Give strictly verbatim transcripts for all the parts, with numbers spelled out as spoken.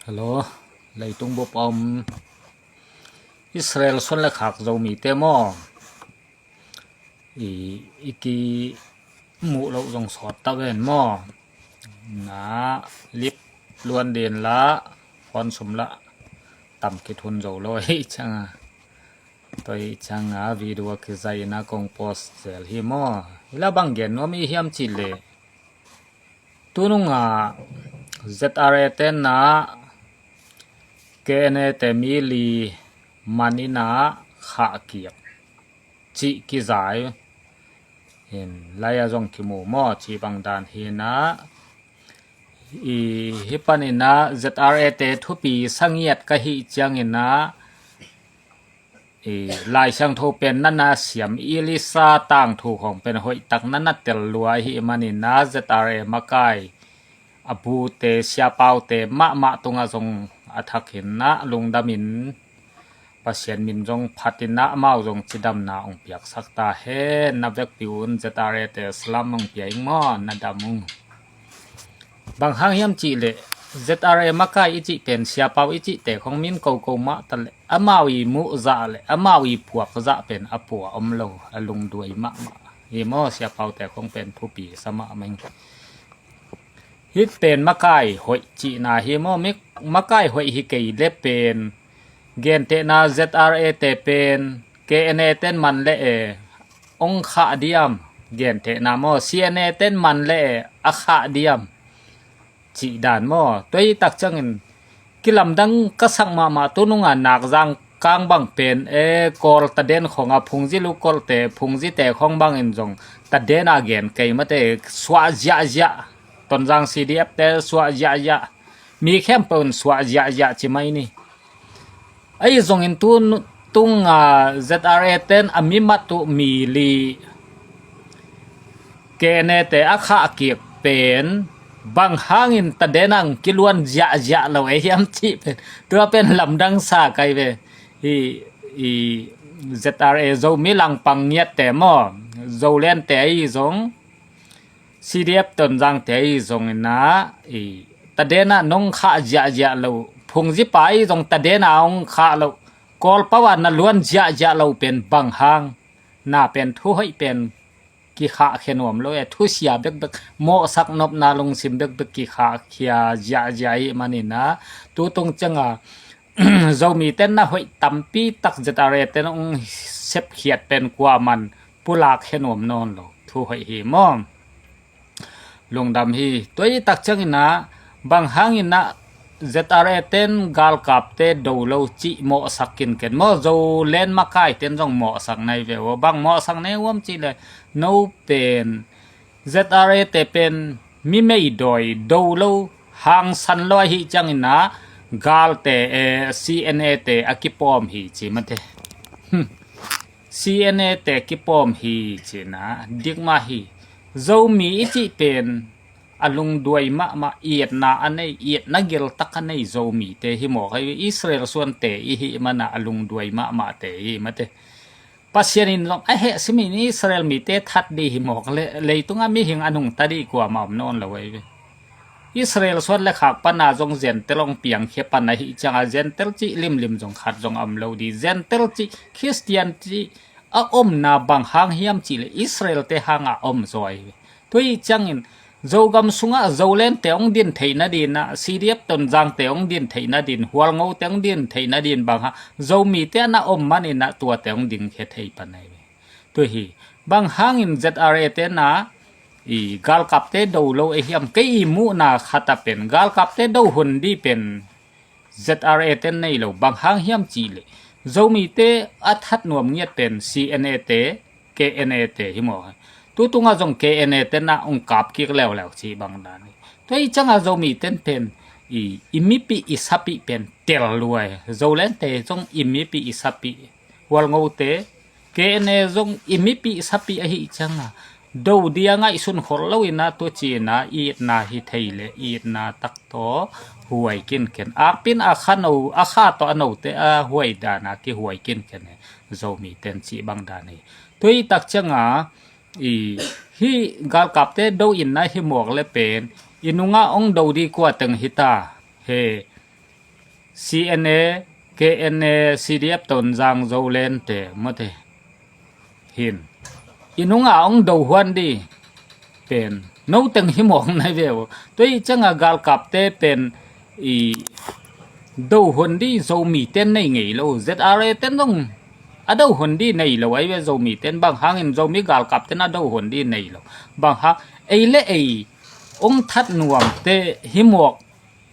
Hello, leitung bup a om Israel suan le khak Zomite maw? I, i kimuh loh zong sawt ta ven maw? Na lip luan din la, phone sum la tam kithun zo lo hi cianga. Tua hi cianga video a kizai ina kong post zel hi maw? Hi la bang gen nuam i hiam cih leh, tununga Z R A te na K N A te mi li man ina khah kik cih kizai. Hin lai a zong kimu maw cih bang dan hi na. I hi pan ina Z R A te thupi sa ngiat ka hih ciang ina, i Lai Siangtho pen na na siam, Elisa tangthu khawng pen hoih tak na na tel lua hi man ina Z R A makai a bute siapaute mahmah tunga zong a thak hi na lungdam in, Pasian min zong phat ina amau zong cidamna hong piaksak ta hen. Na vekpi un Z R A te salam hong pia ing maw, na dam ung. Bang hang hiam cih leh Z R A makai i cih pen siapau i cihte khong min koko mah ta leh amau i muh zah leh amau i puak zah pen a pua om lo, a lungduai mahmah hi maw? Siapaute khong pen thupi sa mahmah ing. Hih pen makai hoih cihna hi maw? Makai hoih hi kei le pen gentehna Z R A te pen K N A ten man le e ong khah diam, gentehna maw? C N A ten man le e a khah diam cih dan maw? Tua hi tak ciangin kilamdang ka sak mahmah. Tununga nakzang kang bang pen e Kawl taden khonga phungzi lu Kawlte phungzite khong bangin zong tadena gen kei mate, suah ziahziah. Tonzang C D F te suah ziahziah, mi khempeuh in suah ziahziah ci mai ni. Ahi zongin tu tunga Z R A ten a mi mat uh mi li K N A te a khah kik pen bang hangin taden ang kiluan ziahziah lo e hiam cih pen tua pen lamdang sa kai ve. Hi, i Z R A Zomi langpang ngiatte maw, Zolente ahi zong, C D F Tonzangte ahi zong ina, i tadena nong khah ziahziah lo, phungzipa ahi zong tadena ong khah lo, Kawlpau a na luan ziahziah lo pen bang hang? Na pen thu hoih pen kikhahkhia nuam lo e, thusia bekbek, mawhsak nopna lungsim bekbek kikhahkhia ziahziah hi manina, tu tung cianga Zomite na hoih tampi tak Z R A te na ong sepkhiat pen kuaman pulak he nuam nawn lo. Thu hoih hi maw? Lungdam hi. Tua hi tak ciangina bang hangina Z R A ten galkapte do lo cih mawhsak kinken maw? Zolen makai ten zong mawhsak nai ve uh. Bang mawhsak nai uam cih le no pen Z R A te pen mi meidawi do lo, hangsan lo ahi ciangina galte, eh, C N A te a kipawm hi ci mate. C N A te kipawm hi cina dikmah hi. Zomi i cih pen a lungduai mahmah, itna a nei, itna geltak a nei Zomite hi mawk hi. Israel suante i hih mana a lungduai mahmahte hi mate. Pasian in zong a heh simin Israel mite that dih hi mawk le, leitunga mihing a nungta dih kuamah om nawn lo ahi ve. Israel suan le khak pana zong Gentile hong piangkhia pan ahi cianga Gentile cih limlim zong khat zong a om lo dih. Gentile cih, Khristian cih a omna bang hang hiam cih le Israel te hanga om zaw ahi ve. Tua hi ciangin Zogam sungah Zolente hong din theih nadinah, C D F Tonzangte hong din theih nadin, Hualngote hong din theih nadin bang hang Zomite ana om maninah tuate hong dingkhia thei pan ahi ve. Tua hi bang hangin Z R A te na i galkapte do lo e hiam? Kei i muhna khata pen galkapte do hun dih pen Z R A ten nei lo, bang hang hiam cih le Zomite a that nuam ngiat pen C N A te, K N A te hi maw? Tu tunga zong K N A ten a ong kap kik leuleu cih bang dan hi. Tua hi cianga Zomi ten pen i, i mipih i sapih pen tel luai. Zolente zong i mipih i sapih, Hualngote, K N A zong i mipih sapih ahi cianga do dia ngaihsun khol loina tua cina itna hi thei le itna tak tawh huai kinken. Akpin a kha no, a kha tawh a note a huai dana kihuai kinken e. Zomi ten cih bang dan hi. Tua hi tak cianga i, hi galkapte do inna hi mawk le pen i nunga ong do di kua teng hita he. C N A, K N A, C D F Tonzang Zolente mate hin i nunga hong dohuan di pen noteng hi mawk nai ve uh. Tua i cianga galkapte pen i dohuan di Zomite nei ngei lo, Z R A ten zong a dohuan di nei lo ai ve. Zomiten bang hangin Zomi galkapten a dohuan di nei lo, bang hang ei le ei hong that nuamte hi mawk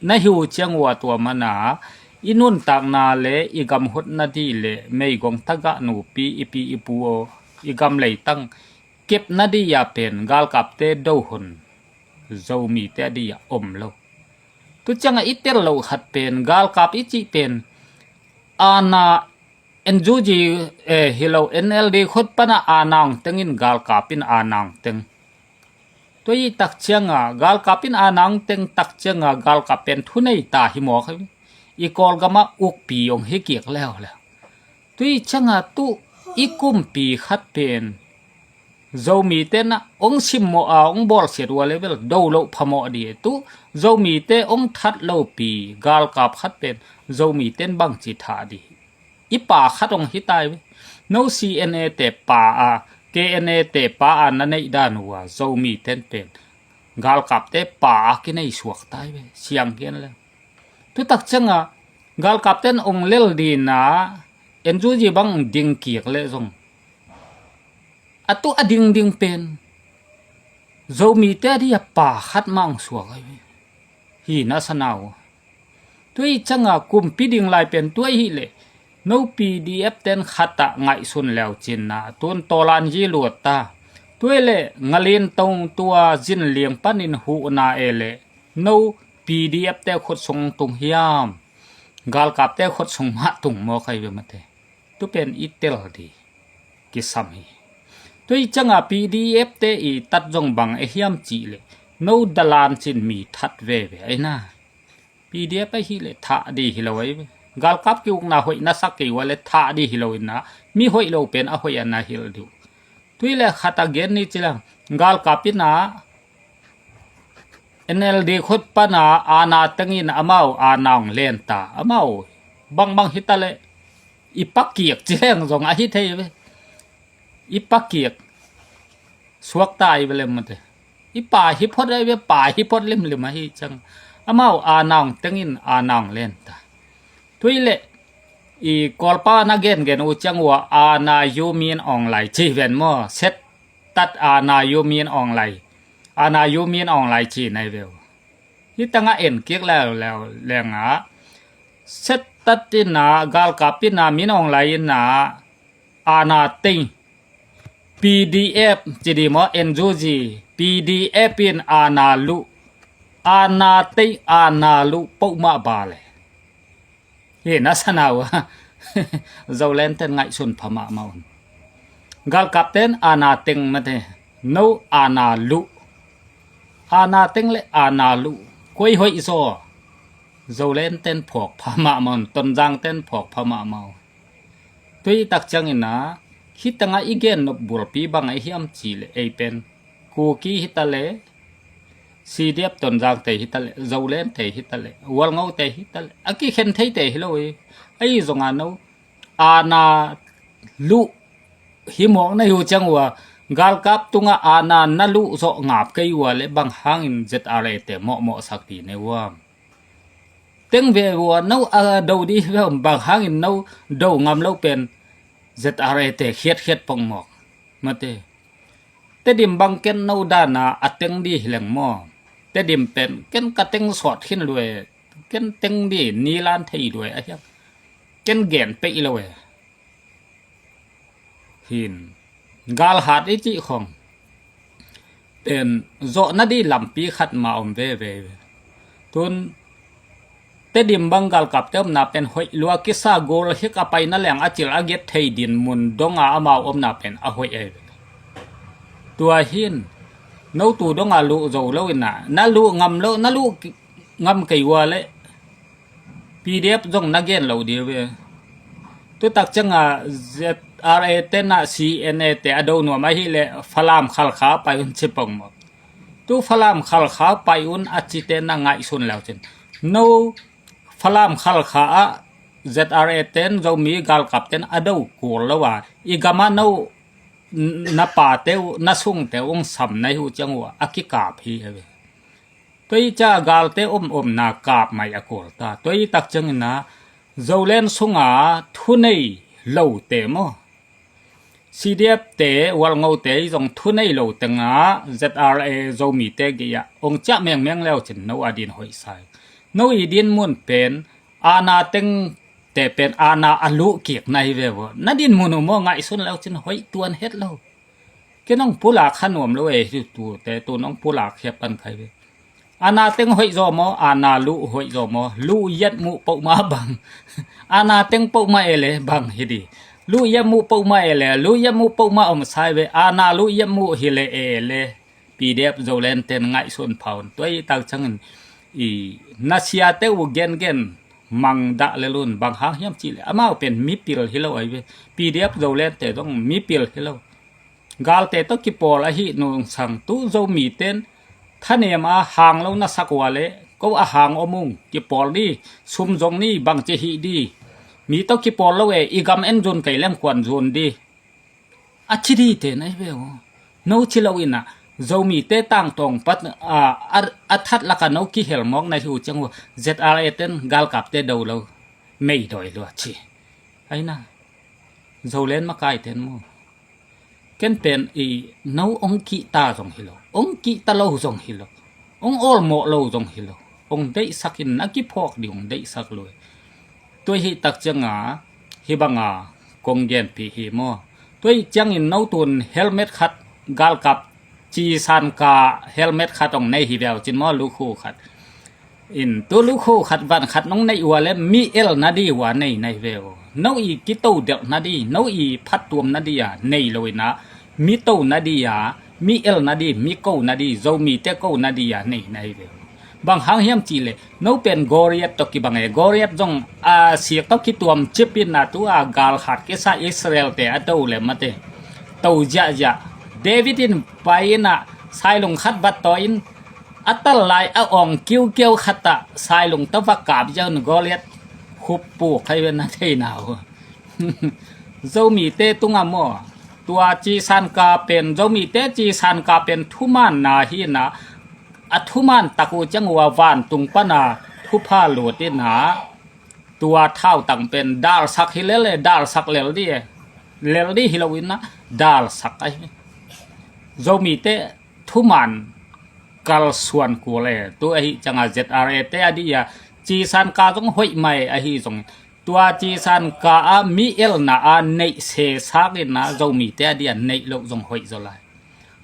na hi uh ciang uh a, tua mana i nuntakna le i gam hotna di le meigong tagah nupi i pi i pu aw i gam leitang kepna di a pen galkapte dohuan Zomite a di a om lo. Tu cianga i tel loh khat pen galkap i cih pen ana N U G, eh, hi lo, N L D khut pana ana hong tengin galkap in ana hong teng. Tua i tak cianga galkap in ana hong teng tak cianga galkap pen thunei ta hi mawk hi. I Kawlgama ukpi hong hi kiak leuleu. Tua i cianga tu i kumpi khat pen Zomite na hong simmawh a hong bawlsiat uh a level do loh phamawh di. Tu Zomite hong that lopi galkap khat pen Zomiten bangci thah di. I pa khat hong hi tai ve. No C N A te pa a, K N A te pa a na neih dan uh a Zomiten pen galkapte pa a kinei suak tai ve. Siang kian le. Tu tak cianga galkapten hong lel dina N U G bang ding kiak le zong a tu a dingding pen Zomite a di a pa khat mah hong suak ai ve. Hi na sanau. Tua i cianga kumpi ding lai pen tua i hi le no P D F ten khat ah ngaihsun leu cinna tun tawlan yi luat ta. Tua i le ngalin tong tua zin liang panin huhna e le no P D F te khut sung tung hiam? Galkapte khut sung mah tung mawk ai ve mate. Tu pen i tel di kisam hi. Tua i cianga P D F te i tat zong bang e hiam cih le no dalan cin mi that veve ai na. P D F a hi le thah di hi lo ai ve. Galkap ki ukna hoih na sak kei ua le thah di hi lo inna mi hoih lo pen a hoih a na hilh di uh. Tui le khat a gen ni ci le galkap ina N L D khut pana ana tengin amau ana hong len ta. Amau bangbang hi ta le i pakiak ci leng zong a hi thei ve. I pakiak suak ta i ve lem mate. I pa hi phot ai ve, pa hi phot limlim a hi ciang amau ana hong tengin ana hong len ta. Tui le i Kawlpa na gengen uh ciang ua ana yumin awnglai ci ven maw? Set tat ana yumin awnglai, ana yumin awnglai ci nai ve uh. Hi tanga en kik leuleu lenga set tat ina galkap ina min awnglai ina ana teng P D F ci di maw, N U G, P D F in ana luh, ana teng ana luh poh mah ba le. Hi na sanau a Zoland ten ngaihsun pha mahmah un. Galkap ten ana teng mate no ana luh. Ana teng le ana luh koi hoih zaw. Zoland ten phawk pha mahmah un, Tonzang ten phawk pha mahmah un. Tui tak ciangina hi tanga i gen nop bulpi bang a i hiam ci le ei pen Kuki hi ta le C D F Tonzang te hi ta le, Zoland te hi ta le, Walngo te hi ta le, a kikhen thei te hi lo i. Ahi zonga no ana luh hi mawk na hi uh ciang ua galkap tunga ana na luh zawh ngap kei ua le bang hangin Z R A te mawhmawh sak di ne ua. Teng ve ua no a do di hi ve bang hangin no do ngam lo pen Z R A te khiatkhiat pong mawk. Mate. Tedim bang ken no dana a teng di hi leng maw? Tedim pen ken ka teng sawt khin lue, ken teng di ni lan thei lue a hiam? Ken gen peih lo e. Hin galhat i cih khong pen zawhna di lampi khat ma om veve. Tun Tedim bang galkapte omna pen hoih lua kisa gol hik a paina leng a cil a giat thei din mun donga amau omna pen a hoih ei ve. Tua hin no tu donga luh zo lo ina na luh ngam lo, na luh ngam kei ua le P D F zong na gen lo di ve. Tutak cianga Z R A tena C N A te a do nuam ahi le Falam Khalkha pai un ci pong maw? Tu Falam Khalkha pai un a ci tena ngaihsun leu cin no Falam Khalkha ah Z R A ten, Zomi galkap ten a do kul lo a, i gam ah no na pate uh, na sungte uh hong sam na hi uh ciang uh a kikap hi a ve. Tua hi ciang a galte om omna kap mai a kul ta. Tua hi tak ciangin a Zoland sunga thunei lote maw, C D F te, Walngote i zong thunei lo tengah Z R A Zomite gei ah hong ciah mengmeng leu cin no a din hoih sa hi. No i din mun pen, ana teng te pen ana a luh kik na hi ve uh. Na din mun uh maw, ngaihsun leu cin hoih tuan het lo. Ken hong pulak kha nuam lo e, hi tute tun hong pulak khia pan khai ve. Ana teng hoih zaw maw, ana luh hoih zaw maw, luh yet muh pohmah bang. Ana teng pohmah e le bang hi di. Luh yet muh pohmah e le, luh yet muh pohmah om sai ve, ana luh yet muh hi le e le. P D F Zoland ten ngaihsun pha un. Tua i tak ciangin i na siate uh gengen mang dah le lun, bang hang hiam cih le amau pen mipil hi lo ahi ve. P D F Zoland te zong mipil hi lo. Galte tawh kipawl ahi nungsang tu Zomi ten thanem a hang lo na sak ua le, ko a hang om ung, kipawl di, sum zong ni, bangci hih di. Mi tawh kipawl lo e, i gam en zun kei lem kuan zun di. A ci di te na hi ve uh. No ci lo in a, Zomite tangtawng pat a, a, a that laka no kihel mawk na hi uh ciang uh, Z R A ten galkapte do lo, mei dawi lua ci. Aina, Zoland makai ten maw. Ken pen i no ong kihta zong hi lo, ong kihta lo zong hi lo, ong awlmawh lo zong hi lo, ong deihsak in na kiphawk ding ong deihsak lo. Tua hi tak cianga hi banga kong genpih hi maw. Tua hi ciangin no tun helmet khat, galkap cisanka helmet khat ong nei hi veu cin maw, lukhu khat. In tu lukhu khat van khat nong neih ua le mi el na di ua nei na hi ve uh. No i kito delh na di, no i phattuam na di a nei lo in a, mi to na di a, mi el na di, mi ko na di, Zomite ko na di a nei na hi ve uh. Bang hang hiam cih le, no pen Goliath tawh kibang e, Goliath zong a sik tawh kituam cip in a tu a gal khat kisa Israel te a to le mate. To ziahziah. David in pai in a sailung khat vat taw in a tal lai a awng kiukiau khat ah sailung tawh va kap ziau in Goliath khup puk khai ve na theina uh. Zomite tunga maw, tua cisanka pen, Zomite cisanka pen thumanna hi in a, a thuman tak uh ciang ua vantung pana thupha lut in a, tua thautang pen dalsak hi lel e, dalsak lel di e. Lel di hi lo in a, dalsak ahi. Zomite thuman kalsuan kul e. Tu ahi cianga Z R A te a di a, cisanka zong hoih mai ahi zong, tua cisanka a mi elna a neih sesak in a Zomite a di a neih loh zong hoih zaw lai.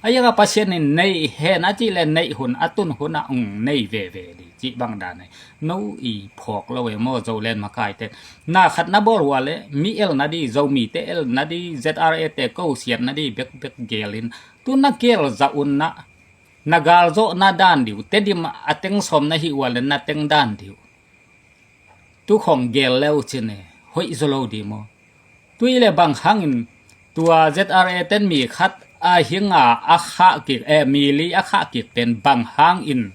A ianga Pasian in neih hen a cih le neih hun a tun hun a ong nei veve di cih bang dan e. No i phawk lo e maw, Zoland makaite. Na khat na bawl ua le mi elna di, Zomite elna di, Z R A te ko siatna di bekbek gel in, tu na gel zah un na, na galzawhna dan di uh, Tedim a teng sawm na hi ua le na teng dan di uh. Tu khong gel leu cin e, hoih zaw lo di maw. Tui le bang hangin tua Z R A ten mi khat a hinga a khah kik, eh, mi li a khah kik pen bang hangin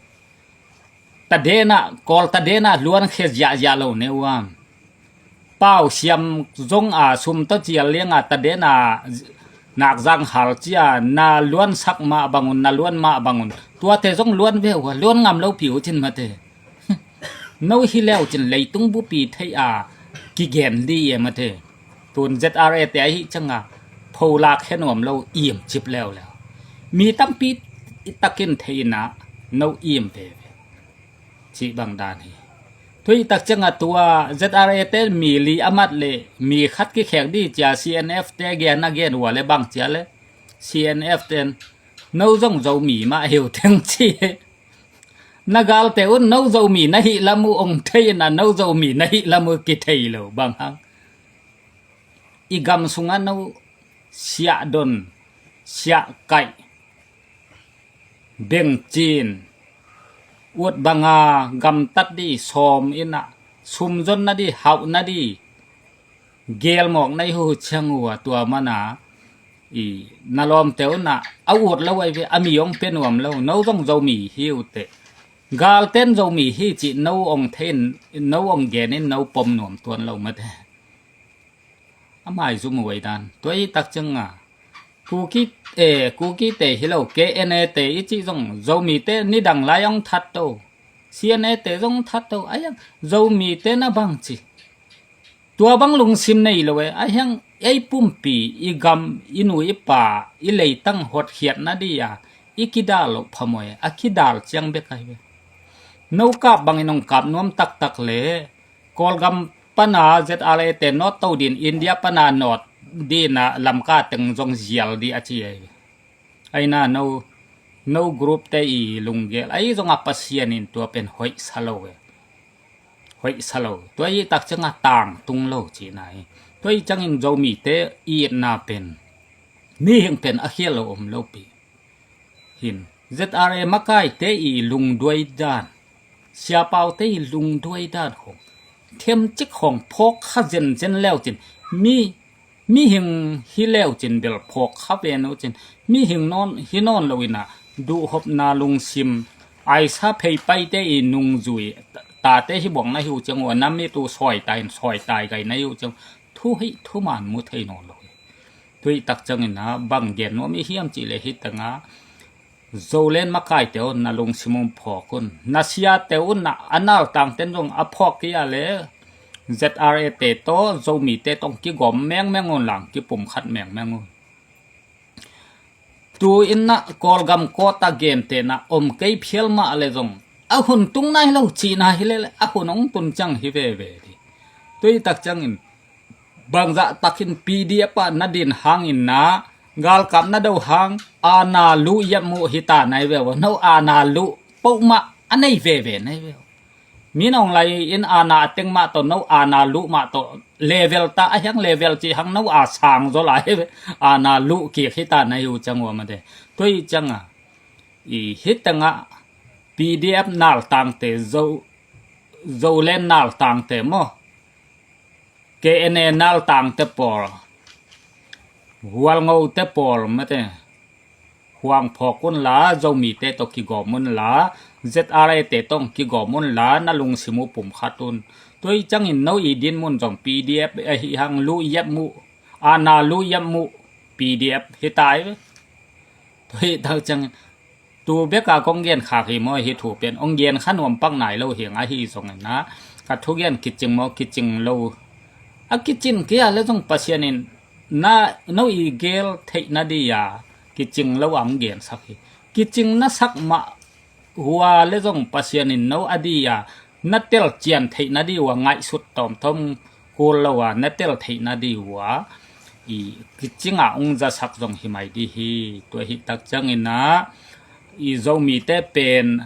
tadena, Kawl tadena luan khe ziahziah lo ne uam. Pau siam zong a sum tawh cial lianga tadena nakzang hal cia na luansak mah bangun, na luan mah bangun. Tuate zong luan ve ua, luan ngam lo pi uh cin mate. No hi leu cin leitung bupi theih a kigen di e mate. Tun Z R A te ahi cianga pholak he nuam lo, im cip leuleu. Mi tampi takin theihna no im veve. Cih bang dan hi. Tui tak cianga tua Z R A te mi li a mat le mi khat kikhek di cia C N F te gen a gen ua le bang cia le C N F ten no zong Zomi mah heu teng ci. Na galte un no Zomi na hih lam uh ong thei in a, no Zomi na hih lam uh kithei lo bang hang. I gam sungah no siahdon, siahkaih, bengcin, ut banga gamtat di sawm in a, sumzon na di, hauh na di, gelmawk na i hu ciang uh a tua mana i na lawmte un a, a ut lo ai ve, a mi ong pe nuam lo, no zong Zomi hi uh teh. Galten Zomi hi cih no ong thei in, no ong gen in no pom nuam tuan lo mate. A maizum uh ei dan. Tua i tak cianga Kuki, eh, Kuki te hi lo, K N A te i cih zong Zomi te nidang lai ong that to. C N A te zong that to. Ai ang Zomi te na bang ci. Tua bang lungsim nei lo e, a hiang ei pumpi, i gam, i nu, i pa, i leitang hotkhiatna di a, i kidal loh phamawh e, a kidal ciang bek ahi ve. No kap bangin ong kap nuam taktak le, Kawlgam pana Z R A te nawt to din, India pana nawt dina Lamka teng zong zial di a ci ahi ve. Aina no, no group te i lunggel ahi zonga Pasian in tua pen hoih sa lo e. Hoih sa lo. Tua i tak cianga tangtung lo cihna hi. Tua i ciangin Zomi te i itna pen, mihing pen a khial lo om lo pi. Hin Z R A makai te i lungduai dan, siapau te i lungduai dan khong themcik khong phawk kha zenzen leu cin, mi mihing hi leu cin bel phawk kha ven uh cin, mihing nawn hi nawn lo ina, duhhopna lungsim, aisa pheipai te i nungzui, tate hi buang na hi uh ciang ua, na mit uh sawitai in sawitai gai na hi uh ciang, thu hi thuman mu thei nawn lo hi. Tui tak ciangin a bang gen nuam i hiam cih le hi tanga, Zolen makaite un na lungsim un phawk un. Na siate un na a naltangten zong a phawk kei a le Z R A te tawh Zomite tawh kigawm mengmeng un lang kipumkhat mengmeng un. Tu in na Kawlgam kawta gente na om kei phial mah le zong a hun tung nai lo cihna hi le le a hun hong tun ciang hi veve di. Tui tak ciangin bangzah takin P D F ah na din hangin na galkap na do hang ana luh yep muh hi ta nai ve ua. No ana luh poh mah a nei veve nai ve ua. Mi nong lai in ana a teng mah tawh no ana luh mah tawh level ta a hiang level cih hang no a sang zaw lai ve. Ana luh kik hi ta nai uh ciang ua mate. Tui cianga i hi tengah P D F naltangte Zo Zolen naltangte maw? K N A naltangte pawl, Hualngote pawl mate, huang phawk unla, Zomite tawh kigawm unla, Z R A te tawh kigawm unla, na lungsim uh pumkhat un. Tui ciangin no i din mun zong P D F ahi hang luh yep muh, ana luh yep muh P D F hi tai ve. Tui tak ciangin Tu beka kong gen khak hi maw, hi thu pen ong gen kha nuam pak nai lo hi ang ahi zongin na ka thugen kicing maw, kicing lo. A kicing kia le zong Pasian in na no i gel theihna di a kicing lo a ong gen sak hi. Kicing na sak mah hua le zong Pasian in no a di a na tel cian theihna di ua ngaihsut tawmtawm kul lo a na tel theihna di ua i kicinga ong zasak zong hi mai di hi. Tua hi tak ciangin a i Zomite pen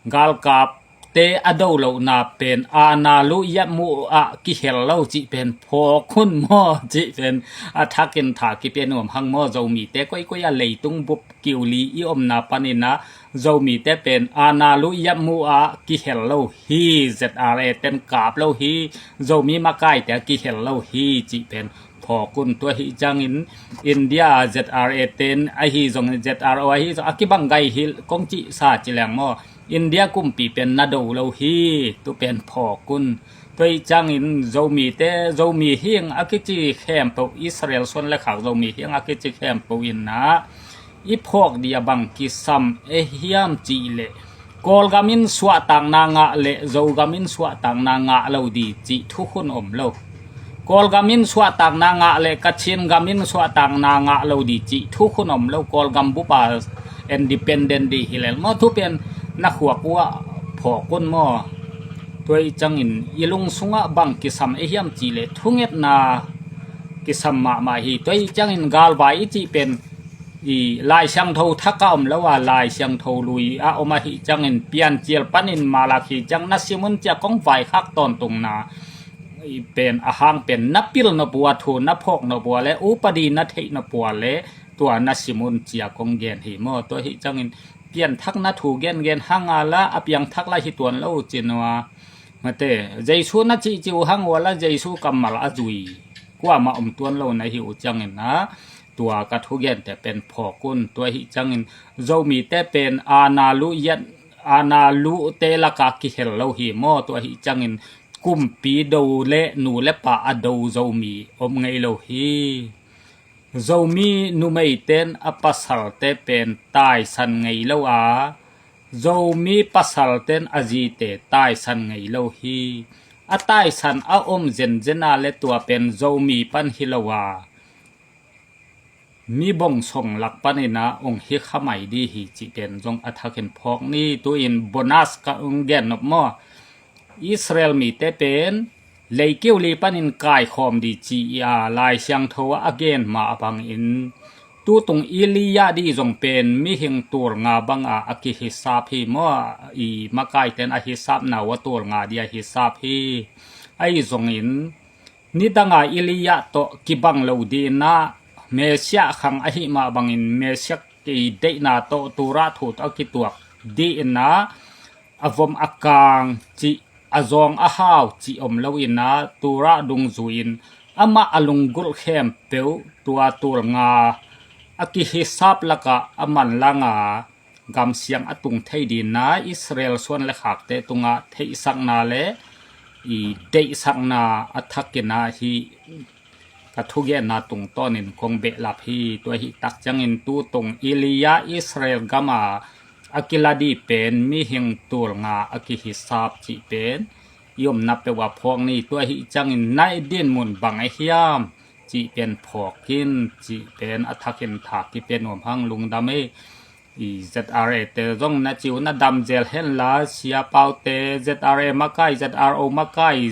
galkapte a do lohna pen ana luh yep muh ah kihel lo cih pen phawk hun maw cih pen a thakin tha kipia nuam hang maw. Zomite koikoi a leitung bup kiuli i omna panin a Zomite pen ana luh yep muh ah kihel lo hi, Z R A ten kap lo hi, Zomi makaite a kihel lo hi cih pen phawk un. Tua hi ciangin India Z R A ten ahi zong Z R O ahi zong a kibang gai hi kong cih sa ci leng maw, India kumpi pen na do lo hi, tu pen phawk un. Tua hi ciangin Zomite, Zomi hing a kici khempeuh, Israel suan le khak Zomi hing a kici khempeuh in na i phawk di a bang kisam e hiam cih leh Kawlgam in suahtakna ngah leh Zogam in suahtakna ngah lo di cih thukhun om lo. Kawlgam in suahtakna ngah leh Kachin gam in suahtakna ngah lo di cih thukhun om lo. Kawlgam bupa independent di hi lel maw, thu pen na khuak uh ah phawk un maw. Tua i ciangin i lung sungah bang kisam e hiam cih leh thungetna kisam mahmah hi. Tua i ciangin galvai i cih pen i Lai Siangtho thak a om lo a, Lai Siangtho lui a om ahi ciangin Piancil panin Malakhi ciang na sim un cia kong vaikhak tawntungna i pen a hang pen na pil nop ua, thu na phawk nop ua le upadi na theih nop ua le tua na sim un cia kong gen hi maw. Tua hi ciangin pianthak na thu gengen hang a la a piangthak la hi tuan lo uh cin ua. Mate, Jesu na cihcih uh hang ua la Jesu kammal a zui kuamah om tuan lo na hi uh ciangin a, tua ka thugente pen phawk un. Tua hi ciangin Zomite pen ana luh yep, Ana luhte lakah kihel lo hi maw? Tua hi ciangin kumpi do le nu le pa a do Zomi om ngei lo hi. Zomi numeiten a pasalte pen taisan ngei lo a, Zomi pasalten a zite taisan ngei lo hi. A taisan a om zenzen a le tua pen Zomi pan hi lo a, mi bong song lak panin a ong hi kha mai di hi cih pen zong a thakin phawk ni. Tu-in bonus ka ong gen nop maw? Israel mite pen leikeu li panin kaikhawm di ci-a Lai Siangtho ah a gen mah bangin tutung Elijah di zong pen mihing tul nga banga a kihisap hi maw? I makaiten a hisapna uh a tul nga di a hisap hi. Ahi zongin nidanga Elijah tawh kibang lo dinah Messiah khang ahi mah bangin Messiah kei deihna tawh Torah thu tawh a kituak dinah a vom a kang cih, a zawng a hau cih om lo inah Torah dungzui-in amah a lunggulh khempeuh tua tul nga a kihisap lakah a manlanga gamsiang a tung thei dinah Israel suan le khakte tungah theihsakna le i deihsakna a thakinah hi ka thugenna tungtawnin kong behlap hi. Tua hi tak ciangin tutung Elijah Israel gama a kila di pen mihing tul nga a kihisap cih pen i omna peuh a phawk ni. Tua hi ciangin na i dinmun bang a hiam cih pen phawk in cih pen a thakin tha kipe nuam hang. Lungdam ei. I Z R A te zong na ci uh na dam zel henla, Sia Pau te Z R A makai, Z R O makai,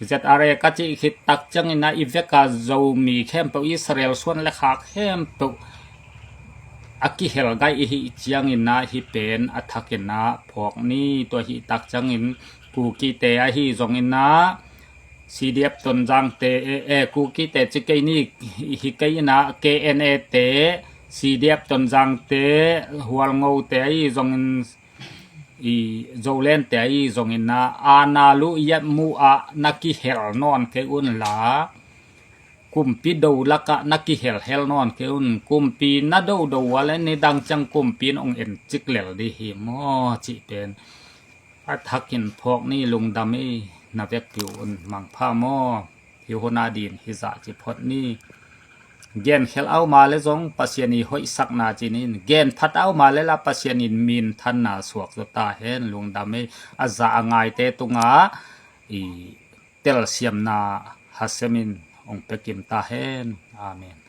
Z R A ka cih khit tak ciangin ah i veka Zomi khempeuh, Israel suan le khak khempeuh a kihel gai i hih ciangin ah hih pen a thakin ah phawk ni. Tua hih tak ciangin Kuki te ahi zongin ah C D F Tonzang te, eh, eh, Kuki te ci kei ni, hi kei in ah K N A te, C D F Tonzang te, Hualngo te ahi zongin, i Zoland te ahi zongin ah, ana lu yet mu ah na kihel nawn kei un la, kumpi do lakah na kihel hel nawn kei un. Kumpi na do do a le nidang ciang kumpi in ong en cik lel di hi maw cih pen a thakin phawk ni. Lungdam ei. Na vekpi un mangpha maw? Hi huna din hi zah ci phot ni. Gen khel au ma le zong Pasian i hoihsakna cinin, gen phat au ma le la Pasian in minthanna suak zo ta hen. Lungdam ei. A za a ngaite tungah i telsiamna Hashem in ong pekim ta hen. Amen.